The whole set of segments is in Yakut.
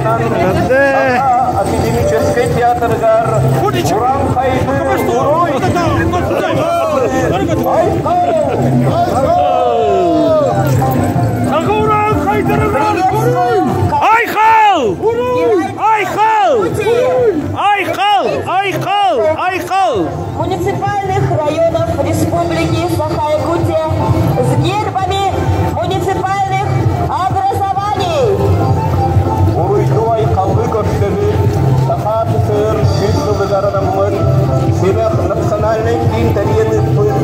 Саха академическай театрыгар Уран-Хайды Уруй! Саха Уран-Хайдырыгар Айхал! Айхал! Айхал! Айхал! Айхал! Муниципальных районов Республики Саха-Якутия с гербами муниципальных образований. Уруйду айхаллыы көрсөбүт, Саха СССР сүүс сылыгар анаммыт Симэх национальнай киин тэрийэн ыыппыт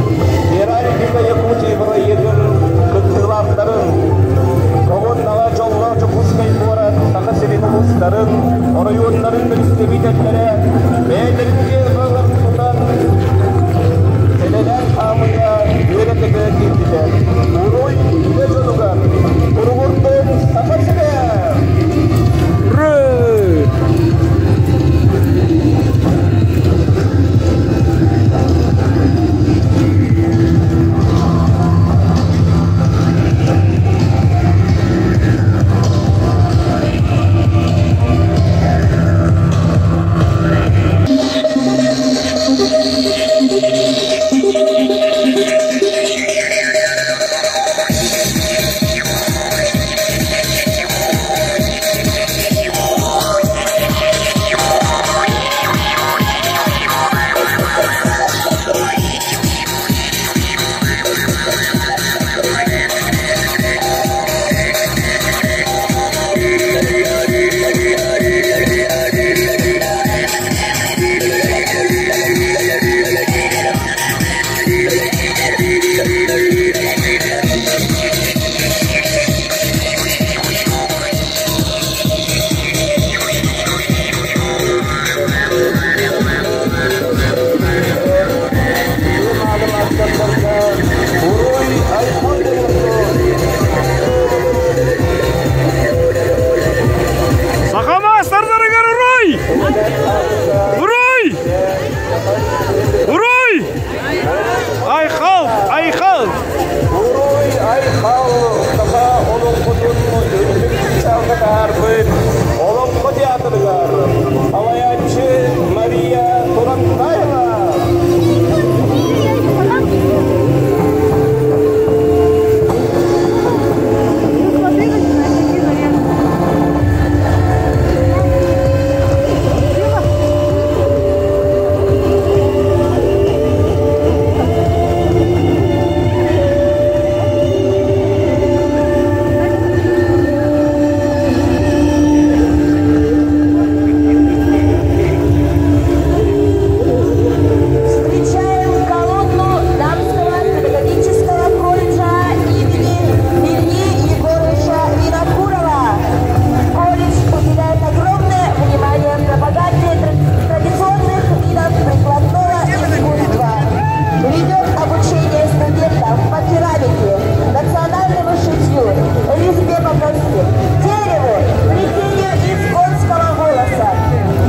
Геральдика Якутии бырайыагын кыттыылаахтарын, Колоннаҕа дьоллоох Дьокуускай куорат Саха сирин улуустарын, оройуоннарын представителлэрэ бэйэлэрин дьыалаларын тутан сэлэлээн хаамыыга үөрэ-көтө киирдилэр. Уруй үлэ дьонугар, туругурдун Саха сирэ! Ура! Уруй айхал Саха маастардарыгар уруй! Уруй! Уруй! Айхал! Айхал! Уруй айхал саха олоҥхотун үрдүк чыпчаалга таһаарбыт Олоҥхо театрыгар салайааччы Мария Турантаева. Встречаем колонну Дамского педагогического колледжа имени Ильи Егоровича Винокурова. Колледж уделяет огромное внимание пропаганде традиционных видов прикладного искусства. Ведет обучение студентов по керамике, национальному шитью, резьбе по кости, дереву, плетению из конского волоса.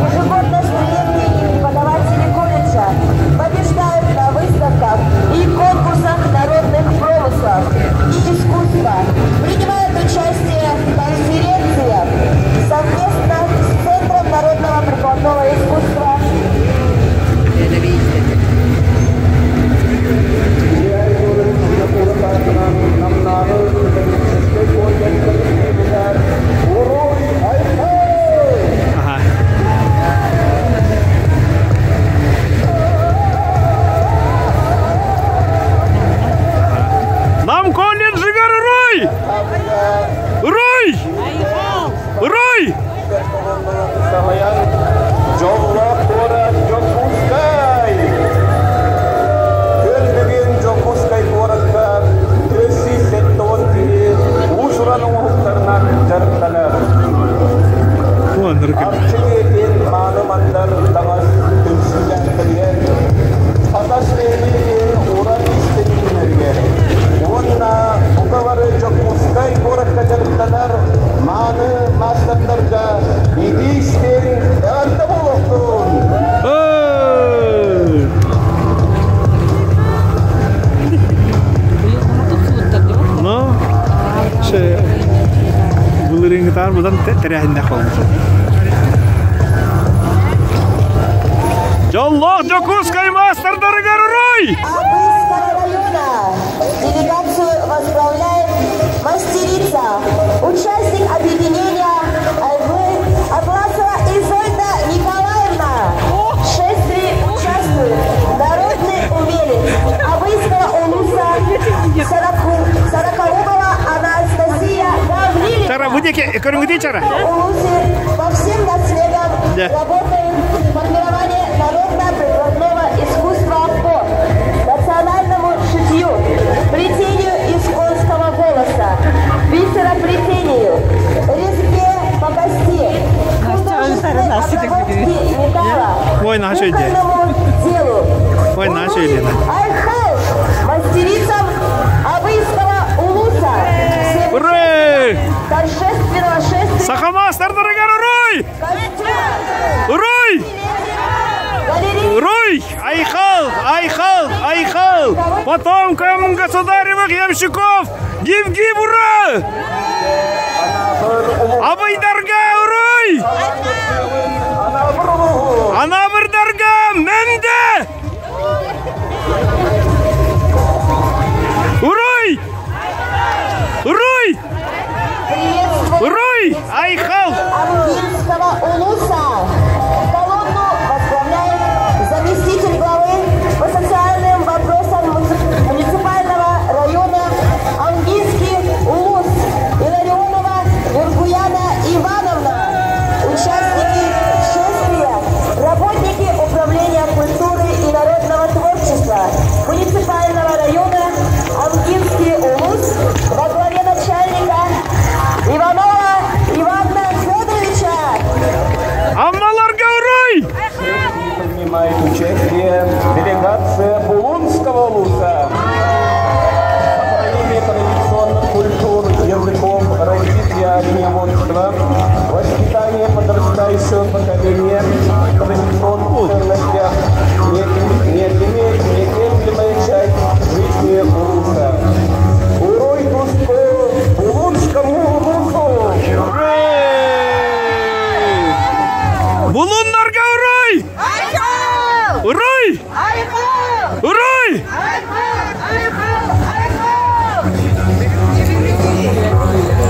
Ежегодно студенты и преподаватели колледжа побеждают на выставках и конкурсах народных промыслов и искусства, принимают участие в конференциях совместно с Центром народного прикладного искусства. Уруй айхал! Ага. Нам колледжыгар уруй! Уруй! Уруй! Салайан дьоллоох куорат Дьокуускай! Күн бүгүн Дьокуускай куоракка 470 киһи уус-уран оҥоһуктарынан дьарыктанар. Арчы дьиэтин мааны мандар таҥас түмсүүлээхтэригэр, Хатас нэһилиэгин уран истэнииннэригэр уонна бука бары Дьокуускай куоракка дьарыктанар мааны маастардарга итии-истиҥ эҕэрдэ буолуохтун! Ну, былырыыҥҥытаар. быдан тэрээһиннээх буолбут. Дьоллоох Дьокуускай маастардарыгар уруй! Абыйского района делегацию возглавляет мастерица, участник объединения Атласова Изольда Николаевна. В шествии участвует народный умелец Абыйского улуса Сорокоумова Анастасия Гаврилина. Чара, бу диэки көрүҥүтүй чара. Улусе по всем наслегам работает формирование народно-прикладного искусства по национальному шитью, плетению из конского волоса, бисероплетению, резьбе по кости, художественной обработке металла, Ой, наша идея. кукольному делу. Ой, наша идея. Айхал, мастерицам Абыйского улуса. Всем Уруй! торжественного шествия Саха маастардарыгар уруй! костюм. Уруй! Галерея Уруй! Айхал! Айхал! Айхал! Потомкам государевых ямщиков! Гив-гив, ура! Абыйдарга уруй! Анаабырдарга мэндэ! Уруй! Уруй! приветствует Уруй! Айхал! Амгинского улуса. Колонну возглавляет заместитель главы по социальным вопросам муниципального района Амгинский улус Илларионова Нургуяна Ивановна. Участники шествия, работники управления культуры и народного творчества муниципального района Амгинский улус во главе начальника Иванова Ивана Федоровича. Аммаларга уруй! Принимает участие делегация Булунского улуса. Сохранение традиционных культур, языков, развитие оленеводства, воспитание подрастающего поколения в традиционных ценностях, неотъемлемая часть жизни улуса. Уруй туску Булунскому улусу! Уруй! Булуннарга уруй! Уруй! Уруй!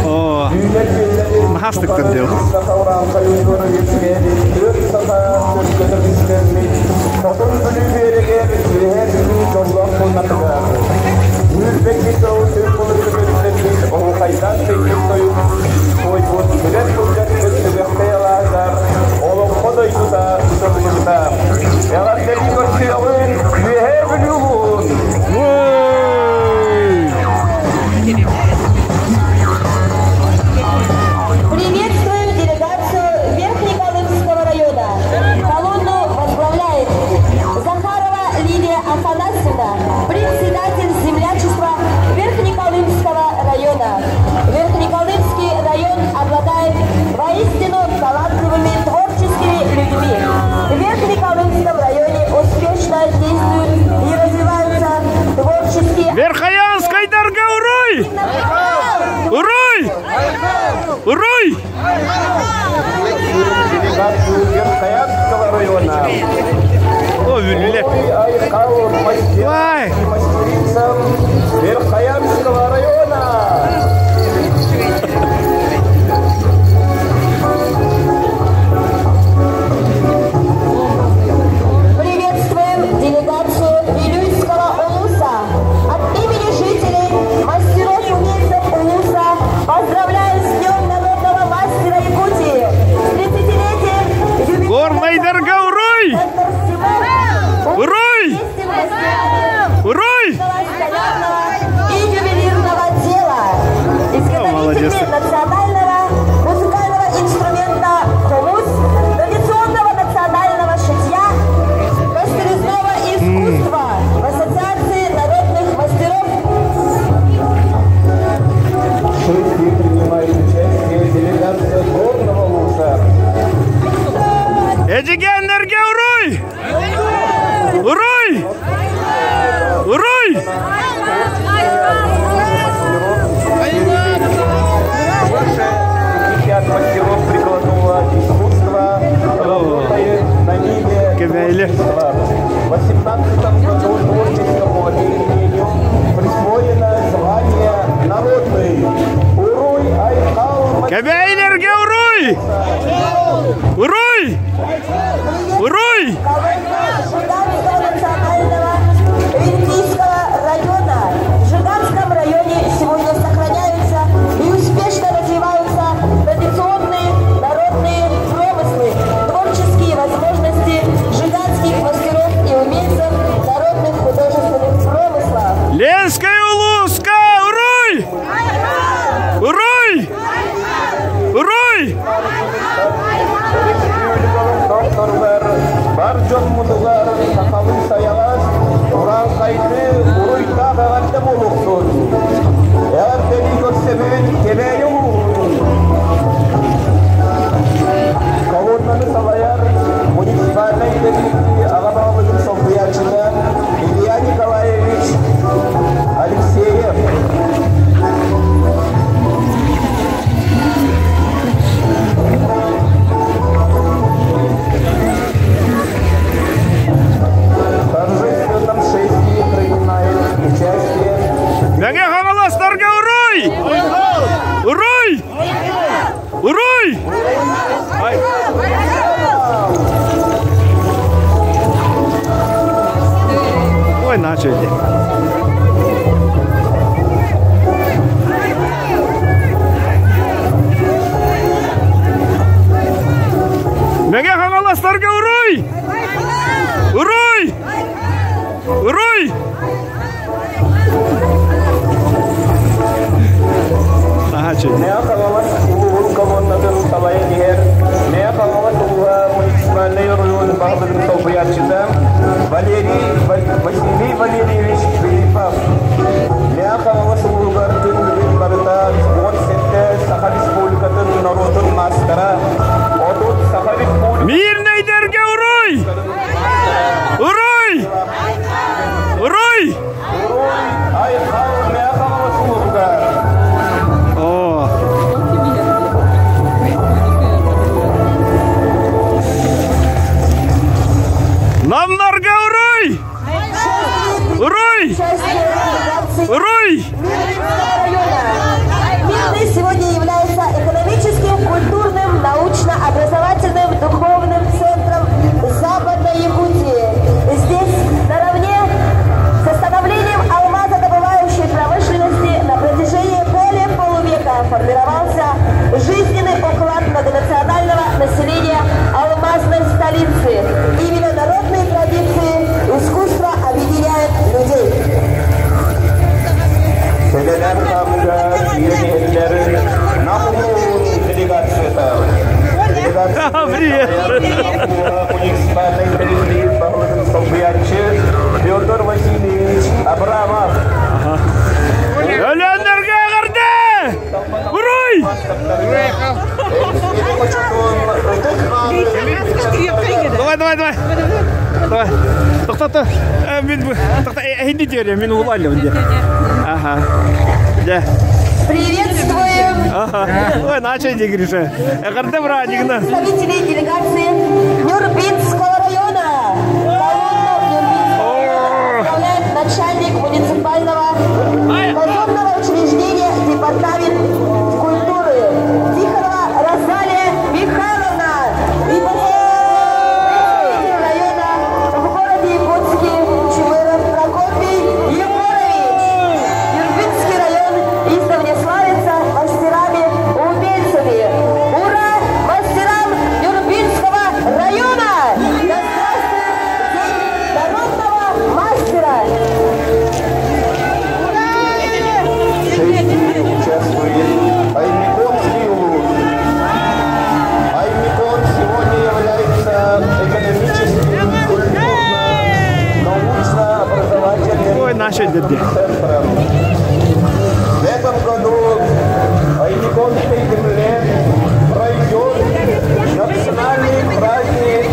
О, Наһаа дел. Хотун Бүлүү биэрэгэр Үөһээ Бүлүү дьоллоох туонатыгар. Нүүрбэкки сыл түҥ былыргы төрүттэрбит оһуохайдаан тэйбит тойугун туойбут күлэн сылдьар Түгэхтэй алааһыгар Олоҥхо дойдута ыытыллыбыта. Эҕэрдэлии көрсүөҕүҥ Үөһээ Бүлүү улууһун! Уруй! Приветствуем делегацию Верхнеколымского района. Колонну возглавляет Захарова Лидия Афанасьевна, председатель землячества Верхнеколымского района. Верхнеколымский район обладает воистину талантливыми творческими людьми. В Верхнеколымском районе успешно действуют и развиваются творческие Верхоянскайдарга уруй! Уруй! Уруй! Делегацию Верхоянского района. О, бүлүүлэр. Уруй айхал Вай! мастерам и мастерицам Верхоянского района! Приветствуем делегацию Вилюйского улуса. От имени жителей, мастеров умельцев улуса поздравляю с Днем народного мастера Якутии, с 30-летием юбилейного Горнайдарга уруй! Центр Симон. Уруй! Вместе мастерами Уруй! столярного и ювелирного дела. Уруй! Уруй! Уруй! Жиганского национального Венкийского района. В Жиганском районе сегодня сохраняются и успешно развиваются традиционные народные промыслы, творческие возможности жиганских мастеров и умельцев народных художественных промыслов. Ленскэй улууска! Уруй! Уруй! Уруй! Докторлар, бар дьоммутугар сахалыы сайаҕас, урааҥхайдыы уруйдаах эҕэрдэ буолуохтун! Эҕэрдэлии көрсөбүн Кэбээйи улууһун Колоннаны салайар муниципальнай тэрилтии аҕа баһылыгын солбуйааччыта Илья Николаевич Алексеев. В торжественном шествии принимает участие Мэҥэ Хаҥаластарга уруй! Уруй! Уруй! Ай. Ой, начали. Мэҥэ Хаҥаластарга уруй! Уруй! Уруй! Мэҥэ Хаҥалас улууһун колоннатын салайан иһэр Мэҥэ Хаҥалас улууһа муниципальнай оройуон баһылыгын солбуйааччыта Валерий Василий Валерьевич Филиппов. Мэҥэ Хаҥалас улууһугар күн бүгүн барыта 17 Саха Республикатын норуотун маастара, 30 Саха Республикатын Мирнэйдэргэ уруй! Уруй! Уруй! Уруй Айхал Мэҥэ Хаҥалас улууһугар! О, Намнарга уруй! Уруй! Участие делегации Уруй! Мирнинского района. Мирный сегодня является экономическим, культурным, научно-образовательным, духовным центром Западной Якутии. Здесь наравне со становлением алмазодобывающей промышленности на протяжении более полувека формировался жизненный уклад многонационального населения алмазной столицы. Именно народные традиции искусство объединяют людей. Сэлэлээн хаамыыга киирэн иһэллэр Нам улууһун делегацията. Привет! Муниципальнай тэриллии баһылыгын солбуйааччы Федор Васильевич Абрамов. Өлөөннөргө эҕэрдэ! Уруй! Давай, давай, давай. Давай. Тоқтата. Мин тоқта эһинди диэри мин улайлым де. Ага. Да. Приветствуем Ага. Ой, начали Гриша. Эҕэрдэ бырааһынньыгынан. представителей делегации Нюрбинского района. Колонну Нюрбинского района возглавляет начальник муниципального казенного учреждения Департамент культуры Тихонова Розалия Михайловна и представитель района в городе Якутске Чумыров Прокопий Егорович. Нюрбинский район издавна славится мастерами-умельцами. Ура мастерам Нюрбинского района! Да здравствует День народного мастера! В шествии участвует Оймяконский улуус. Оймякон сегодня является экономическим, культурно, научно-образовательным Ой, наши дети. центром. В этом году в Оймяконской земле пройдет национальный праздник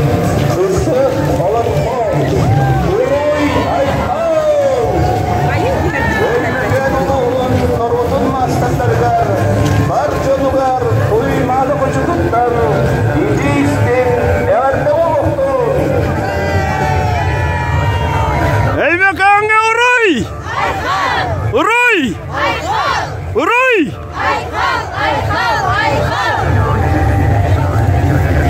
Ыһыах Олоҥхо. Уруй Айхал! Өймөкөөн улууһун норуотун маастардарыгар, бар дьонугар Туймаада хочотуттан итии-истиҥ эҕэрдэ буолуохтун! Өймөкөөҥҥө уруй! Уруй! Уруй! Айхал! Айхал! Айхал!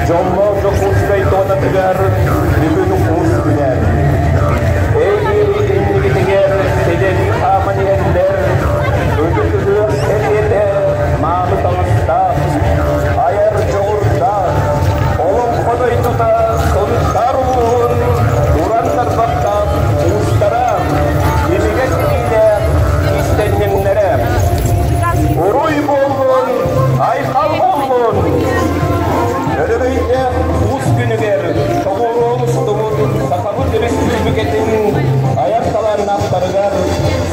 Дьоллоох Дьокуускай туонатыгар бүгүн уус күнэ. Эйги иннигитигэр сэлэлии хааман иһэллэр, ытык ыһыах кэриэтэ мааны таҥастаах, айар дьоҕурдаах, олоҥхо дойдута Сунтаар улууһун уран тарбахтаах уустара, имигэс илиилээх иистэнньэҥнэрэ. Уруй буоллун, айхал буоллун! Өрөгөйдөөх уус күнүгэр тоҕуоруон устубут Сахабыт Өрөспүүбүлүкэтин айар талааннаахтарыгар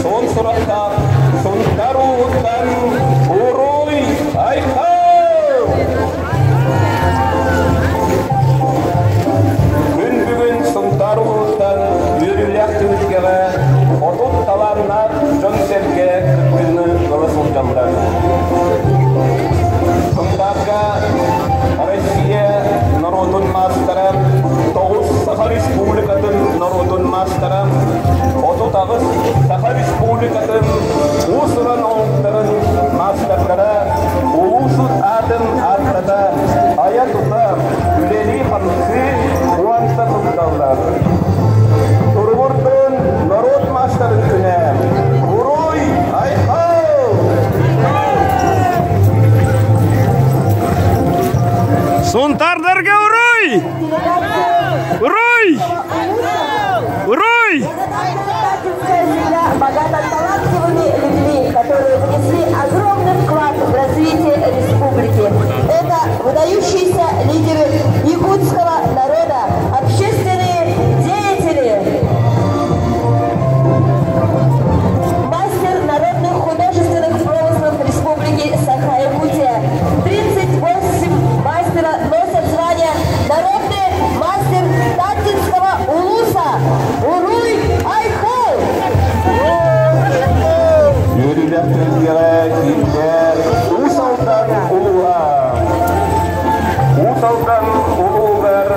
суон сурахтаах Сунтаар улууһуттан Уруй Айхал! Күн бүгүн Сунтаар улууһуттан үөрүүлээх түһүлгэҕэ 30 талааннаах дьон-сэргэ кыттыыны ыла сылдьаллар. Сунтаарга Россия норуотун маастара, 9 Саха Республикатын норуотун маастара, 38 Саха Республикатын уус-уран оҥоһуктарын маастардара улуус аатын ааттата, айа-тута, үлэлии-хамсыы уонта сылдьаллар. Туругурдун норуот маастарын күнэ! Уруй! Айхал! Сунтаардарга уруй! Уруй! Уруй! Земля богата талантливыми людьми, которые внесли огромный вклад в развитие республики. Это выдающиеся лидеры якутского народа, общественные деятели. Мастер народных художественных промыслов Республики Саха-Якутия. 38 мастера носят звание «Народный мастер Таттинского улуса». Уруй Айхал! Үөрүүлээх түһүлгэҕэ киирдэ Уус Алдан улууһа. Уус Алдан улууһугар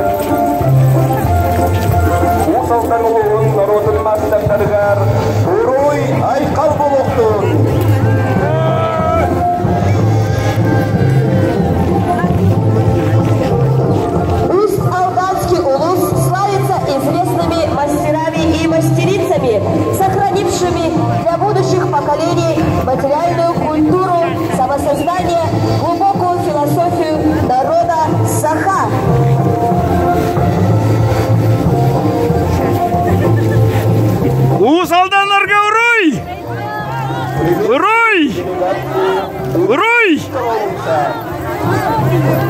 Уус Алдан улууһун норуотун маастардарыгар Уруй Айхал буолуохтун! Усть-Алданский улус славится известными мастерами и мастерицами, сохранившими для будущих поколений материальную культуру, самосознание, глубокую философию народа Саха. Уус Алданнарга уруй! Уруй! Уруй!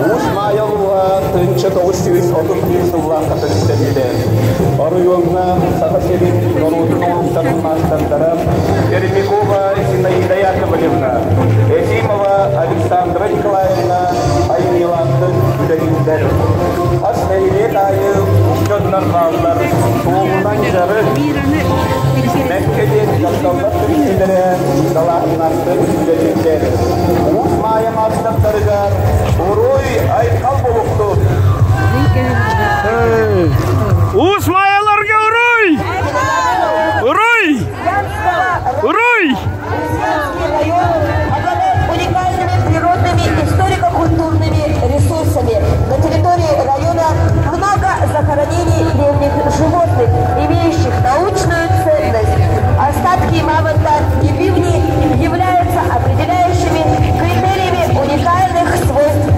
Уус Маайа улууһа 1931 сыллаахха төрүттэммитэ. Оройуоҥҥа Саха сирин норуотун оҥоһуктарын маастардара Пермякова Зинаида Яковлевна, Ефимова Александра Николаевна айымньылаахтык үлэлииллэр. Хас нэһилиэк аайы дьоннор бааллар, туоһунан дьарык, Мэккэ диэн дьахталлар түмсүүлэрэ далааһыннаахтык үлэлииллэр. Уус Маайа маастардарыгар уруй айхал буолуохтун! Уус Маайаларга уруй! Уруй! Уруй! Район обладает уникальными природными историко-культурными ресурсами. На территории района много захоронений древних животных, имеющих научную ценность. Остатки мамонта и бивни являются определяющими критериями уникальных свойств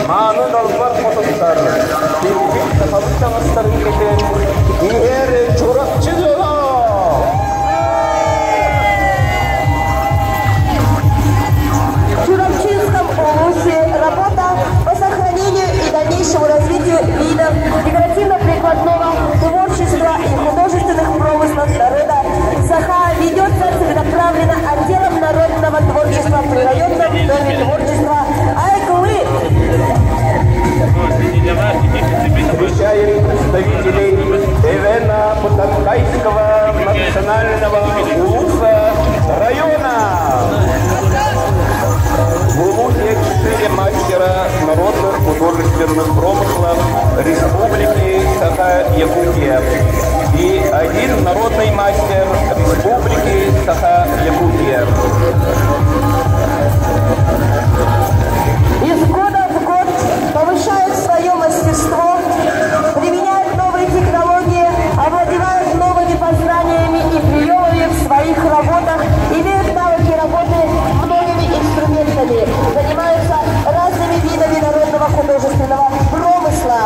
Мааны далбар хотуттар, тирбит сахалыы таҥастарын кэтэн, иһэр Чурапчы дьоно! В Чурапчинском улусе работа по сохранению и дальнейшему развитию видов декоративно-прикладного творчества и художественных промыслов народа Саха ведется целенаправленно отделом народного творчества при районном доме творчества Айгулы. Встречаем представителей Эвена-Бутанкайского национального улуса района. В улусе четыре мастера народных художественных промыслов Республики Саха-Якутия и один народный мастер Республики Саха-Якутия. Из года в год повышают свое мастерство, применяют новые технологии, овладевают новыми познаниями и приемами в своих работах, имеют навыки работы многими инструментами, занимаются разными видами народного художественного промысла.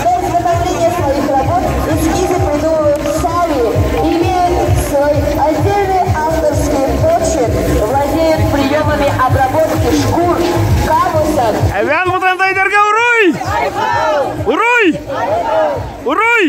Для изготовления своих работ эскизы придумывают сами, имеют свой отдельный авторский почерк, владеют приемами обработки шкур, камусов. Эбээн Бытантайдарга уруй! Уруй! Уруй!